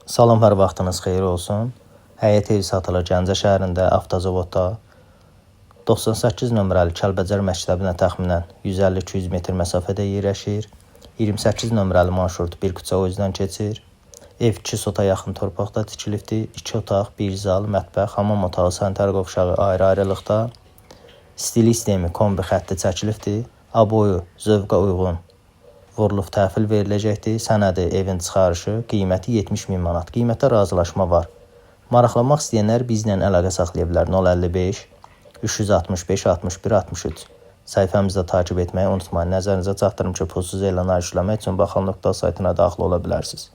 Salam, hər vaxtınız xeyir olsun. Həyət evi satılır Gəncə şəhərində, Avtozavodda. 98 nömrəli Kəlbəcər məktəbinə təxminən 150-200 metr məsafədə yerləşir. 28 nömrəli marşrut bir küçə o üzdən keçir. Ev 2 sota yaxın torpaqda tikilibdir. 2 otaq, 1 zal, mətbəx, hamam otağı, sanitar qovşağı ayrı-ayrılıqda. Stili sistemi kombi xətti çəkilibdir. Aboyu zövqə uyğun vurulub təhvil veriləcəkdir. Sənədi evin çıxarışı, qiyməti 70 min manat. Qiymətdə razılaşma var. Maraqlanmaq istəyənlər bizlə əlaqə saxlaya bilər. 055 365 61 63. Səhifəmizi də takib etməyi unutmayın. Nəzərinizə çatdırım ki, pulsuz elan arşivləmək üçün baxan nöqtə saytına daxil ola bilərsiniz.